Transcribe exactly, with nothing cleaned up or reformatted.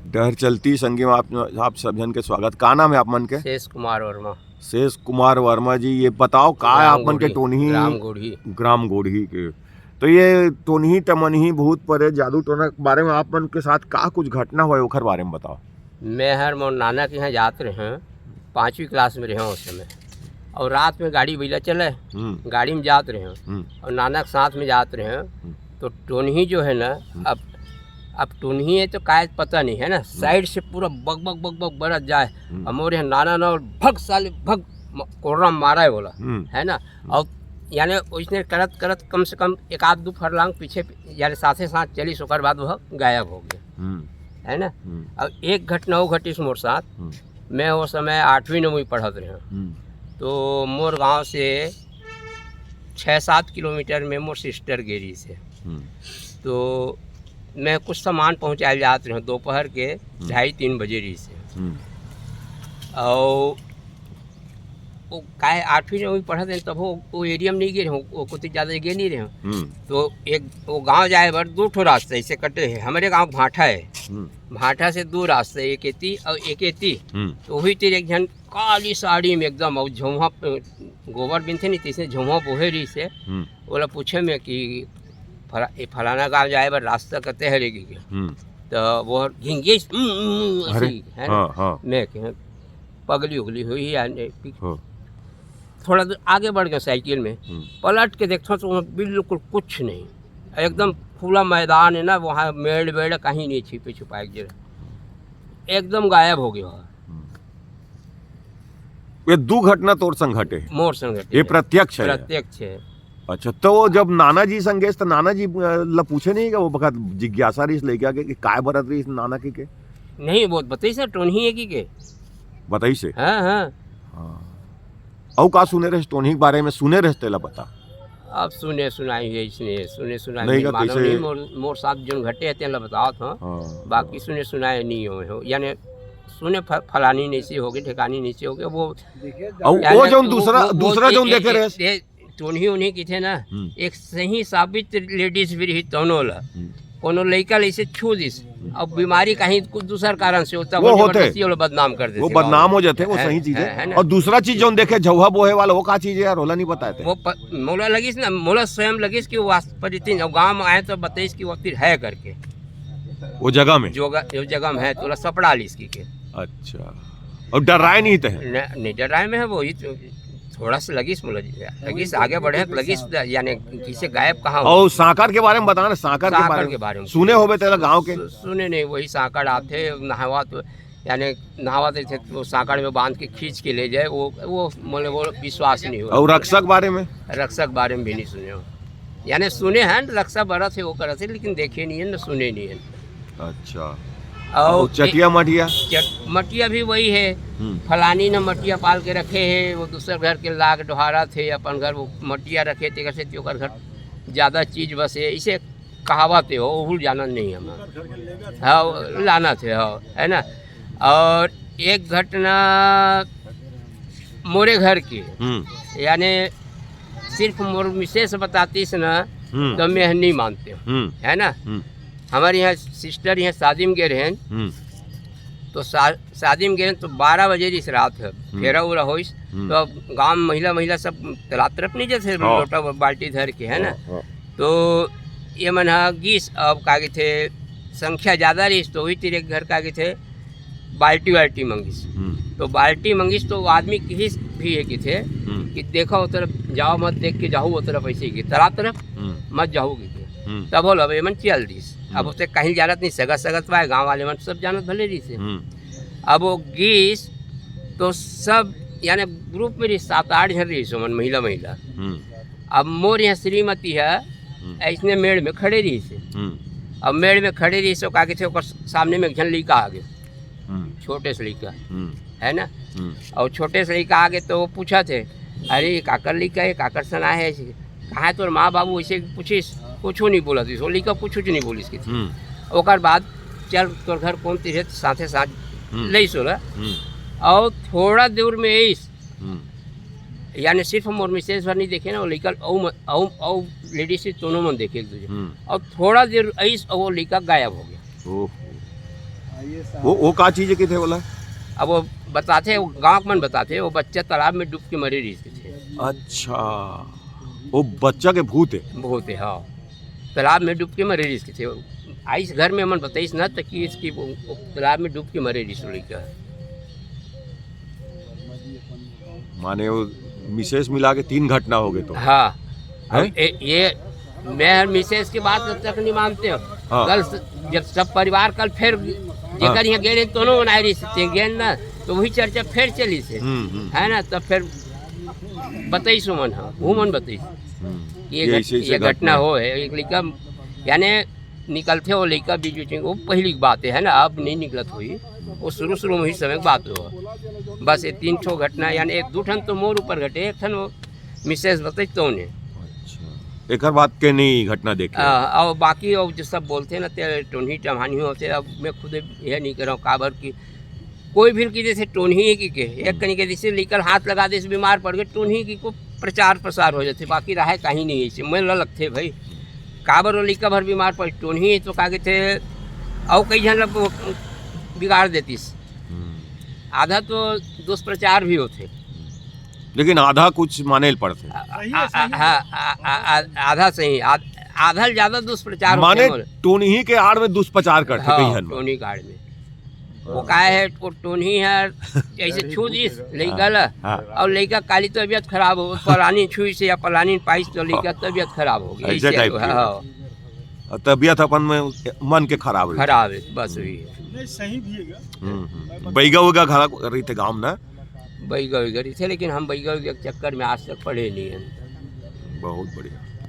डहर चलती संगी में आप, आप सब जन के स्वागत। का नाम है आप मन के? शेष कुमार वर्मा। शेष कुमार वर्मा जी, ये बताओ, का है ग्राम आप मन के गोढ़ी, टोनही? ग्राम गोढ़ी। ग्राम गोढ़ी के। तो ये टोनही टमनही, भूत परेत, जादू टोना के बारे में आप मन के साथ का कुछ घटना हुआ है, ओखर बारे में बताओ। मैं हर मोर नाना के यहाँ जात रहे, पाँचवीं क्लास में रहे उस समय, और रात में गाड़ी बइला चले, हम्म। गाड़ी में जात रहे हम्म। और नाना के साथ में जात रहे। हम्म। तो टोनही जो है ना, हम्म। अब अब टोनही है तो काय पता नहीं है ना, साइड से पूरा बग बग बग बग बरत जाए। हम्म। और मोर यहाँ नाना ना और भग साले भग म-, कोर्रा मारा है बोला, हम्म। है ना। हम्म। और यानी उसने करत करत कम से कम एक आध दो फरलांग पीछे, यानी साथे साथ चलिस, ओकर बाद वह गायब हो गया, हम्म। है ना। हम्म। और एक घटना वो घटिस मोर साथ। हम्म। मैं वो समय आठवीं नौवीं पढ़त रहे। हम्म। तो मोर गांव से छः सात किलोमीटर में मोर सिस्टर गे रहिस हे। हम्म। तो मैं कुछ सामान पहुँचाए जात रहे हूँ, दोपहर के हम्म। ढाई तीन बजे रहिस हे। हम्म। और वो काय आठवीं नौवीं पढ़त रहे, तब वो, वो एरिया में नहीं गे रहे हूँ, वो कुछ ज़्यादा गे नहीं रहे हूँ। हम्म। तो एक वो गांव जाए बर दो ठो रास्ता ऐसे कटे है, हमारे गांव भाठा है, हम्म। भाठा से दो रास्ता, एक एती और एक एती। हम्म। तो वही तीर एक जन काली साड़ी में एकदम, और झौंहा, अ, गोबर बिनथे नहीं, तैसे झौंहा बोहे रहिस हे। हम्म। ओला पूछे में कि फला-, ए फलाना गांव जाए बर रास्ता कते हरे कि के? हम्म। तो वो घिंगेस, "उम, उम, उम", अरे, ऐसे ही, है ना? हाँ, हाँ। मैं कहे, "पगली उगली हुई है यार, ने कि।" हाँ। थोड़ा दूर आगे बढ़ गया साइकिल में, हम्म। पलट के देखता तो वहाँ बिल्कुल कुछ नहीं, एकदम खुला मैदान है ना, वहाँ मेड़ वेड़ कहीं नहीं छिपे छुपाए के जगह, एकदम गायब हो गया। हम्म। ये दू घटना तोर संग घटे? मोर संग घटे। ये प्रत्यक्ष है? प्रत्यक्ष है। अच्छा, तो वो जब नाना जी संग गेस, तो नाना जी, अ, ला पूछे नहीं कि वो बखत जिज्ञासा रहिस लइका के कि काय बरत रहिस नाना के, के? नहीं, वो बताइस ना, टोनही है कि के। बताइस हे? हाँ, हाँ। हाँ। अउ का सुने रहिस टोनही के बारे में? सुने रहिस तेला बता। अब सुने सुनाई है इसने, सुने सुनाई नहीं नहीं का मालूम कैसे? नहीं, मोर, मोर साथ जोन घटे है तेला बतावत हूँ। हाँ, बाकी हाँ। सुने सुनाए नहीं हो, हो। यानी सुने फ-, फलानी नहीं सी होगी, ठिकानी नहीं सी होगी, वो अउ यानी वो जोन वो, दूसरा, वो, वो दूसरा ए-, जोन ए-, देखे ए-, रहिस? ए-, टोनही उन्हीं की थे ना, हम्म। एक सही साबित लेडीज भी रही दोनों ला। हम्म। कोनो लइका ले से छू दिस, अब बीमारी कहीं कुछ दूसर कारण से होता, वो वो होते। जबरदस्ती वाला बदनाम कर देते वो बदनाम गाँव हो में। जाते, वो है, सही चीज है, है। है ना? और दूसरा चीज जोन देखे, झौहा बोहे वाला, वो का चीज है यार, ओला नहीं बताए थे। वो प-, मोला लगिस ना, मोला स्वयं लगिस कि वो वास्तव में, जब गाँव में आए तो बताइस कि वो फिर है करके। वो जगह में? जो ग-, जो जगह में है, तोला सपड़ा लिस की के। अच्छा। और डराए नहीं थे? न-, नहीं डराए में है, वही तो थोड़ा सा लगिस, मोला लगिस, आगे बढ़े तो लगिस, यानी किसे गायब कहाँ हो? और सांकड़ के बारे में बताना, सांकड़ के सांकड़ बारे में। के बारे में। सुने होबे तेरा गाँव के? सु-, सुने नहीं, वही सांकड़ आते, नहावा तो, यानी नहावा देते तो सांकड़ में बांध के खींच के ले जाए, वो, वो मोले वो विश्वास नहीं हो। और रक्षक बारे में? रक्षक बारे में भी नहीं सुने हो, यानी सुने हैं रक्षा बरत है, वो करत है, लेकिन देखे नहीं है, न सुने नहीं है। अच्छा। और और चटिया मटिया? चट-, मटिया भी वही है, हम्म। फलानी ने मटिया पाल के रखे है, वो दूसर घर के लाग डोहारा थे, अपन घर वो मटिया रखे, तेकर से ओकर घर ज्यादा चीज बस है, इसे कहावत है, वो भूल जाना नहीं हम। हाँ, वो लाना थे, हाँ, है ना। और एक घटना मोरे घर की, हम्म। यानी सिर्फ मोर मिसेस बतातीस ना, हम्म। तो मैं नहीं मानते हूँ, हम्म। है ना। हम्म। हमारे यहाँ सिस्टर यहाँ शादी में गए रहे, हम्म। तो शा-, शादी में गए तो बारह बजे इस रात है, हम्म। फेरा उरा होइस, हम्म। तो अब गाँव में महिला, महिला सब तालाब तरफ नहीं जाते, हाँ। लोटा बाल्टी धर के, है ना। हाँ, हाँ। तो ये मन हा गीस, अब का कहिथे, संख्या ज्यादा रहीस, तो वही तीर एक घर का कहिथे, बाल्टी वाल्टी मंगिस। हम्म। तो बाल्टी मंगिस तो वो आदमी किहिस भी है कहिथे हम्म। कि देखो वो तरफ जाओ मत, देख के जाओ वो तरफ, ऐसे ही तालाब तरफ हम्म। मत जाओ कहिथे। हम्म। तब बोला, अब ये मन चल दिस। अब हम्म। उसे कहीं जानत नहीं, सगा सगत पाए, गाँव वाले मन सब जानत भले रहीस। हम्म। अब वो गीस तो सब यानी ग्रुप में रहीस, सात आठ जन रहीस मन, महिला, महिला। हम्म। अब मोर यहाँ श्रीमती है, हम्म। ऐसने मेड़ में खड़े रहीस। हम्म। अब मेड़ में खड़े रहीस, का कहिथे, ओकर सामने में एक झन लइका आगे, हम्म। छोटे से लइका, हम्म। है ना? हम्म। और छोटे से लइका आगे तो वो पूछथे, "अरे, ये काकर लइका है, काकर सना है?" कहाँ तोर माँ बाबू ऐसे पूछिस, कुछो नहीं बोलत रहीस, वो लइका कुछो नहीं बोलिस कहिथे। हम्म। ओकर बाद, "चल, तोर घर कौन तीर है?" साथे साथ हम्म। लइस ओला। हम्म। और थोड़ा दूर में आइस, हम्म। यानी सिर्फ मोर मिसेस भर नहीं देखे ना, वो लइका अउ म-, अउ, अउ लेडीज से दोनों मन देखे एक दूजे। हम्म। और थोड़ा देर आइस और वो लइका गायब हो गया। ओहो। वो वो का चीज कथे बोला? अब वो बताथे, वो गाँव के मन बताथे, वो बच्चा तालाब में डूब के मरे रहिस कथे। अच्छा, वो बच्चा के भूत हे। भूत हे, हाँ। तालाब में डूब के मरे रहिस कथे। आइस घर में, मन बताइस ना त कि इसकी वो, वो तालाब में डूब के मरे रहिस लइका। माने वो मिसेस मिला के तीन घटना हो गए तो। हाँ। हैं? अब ए, ये मैं हर मिसेस की बात जब तक नहीं मानते हो। हाँ। कल स-, जब सब परिवार कल फिर जेकर यहाँ गेले, दोनों बनाए रही से गेन ना, तो वही चर्चा फिर चली से। हम्म, हम्म। है ना, तब फिर बताइस उमन, हाँ, उमन बताइस। हम्म। ये ये घट-, ऐसे, ऐसे ये घटना घटना हो है, एक लइका, यानी निकलथे वो लइका बीच बीच में, वो पहली की बात है ना, अब नहीं निकलत होई, वो शुरू शुरू में ही समय की बात हो। बस ये तीन ठो घटना, यानी एक दू ठन तो मोर ऊपर घटे, एक ठन वो मिसेस बताइस तो उन्हें। अच्छा, एकर बाद के नहीं घटना देखे? आ, और बाकी और जो सब बोलते ना, ते टोनही टमहानी होते, अब मैं खुद ये नहीं कर रहा हूँ, काबर की कोई भी की जैसे टोनही की के, एक कनी के जैसे लइका ल हाथ लगा दे, बीमार पड़ गए, टोनही की को प्रचार प्रसार हो जाते, बाकी रहे कहीं नहीं ऐसे। मैं ल लगते भाई, काबर वो लइका भर बीमार पड़, टोनही है तो का कहते, और कई जन लोग बिगाड़ देतीस। हम्म। आधा तो दुष्प्रचार भी होते। लेकिन आधा कुछ माने ल पड़थे। आ-, सही है, आ-, सही है। आ-, आ-, आ-, आ-, आधा सही, आ-, आधा ले ज्यादा दुष्प्रचार होथे माने मोर। टोनही के आड़ में दुष्प्रचार करथे हाँ, कई झन मन। टोनही के आड़ में। वो का है, वो टोनही है, ऐसे छू दिस लइका ला, हाँ। और लइका काली तबियत खराब हो, पलानी छुई से या पलानी पाइस तो लइका तबियत खराब हो गई। ऐसे ऐसे type के। हाँ। और तबियत अपन में मन के खराब रहिथे। खराब है, बस वही है। नहीं, सही भी है। हम्म, हम्म। बैगा वैगा घला रहिथे गाँव में ना? बैगा वैगा रहिथे, लेकिन हम बैगा वैगा के चक्कर में आज तक पड़े नहीं हैं। बहुत बढ़िया।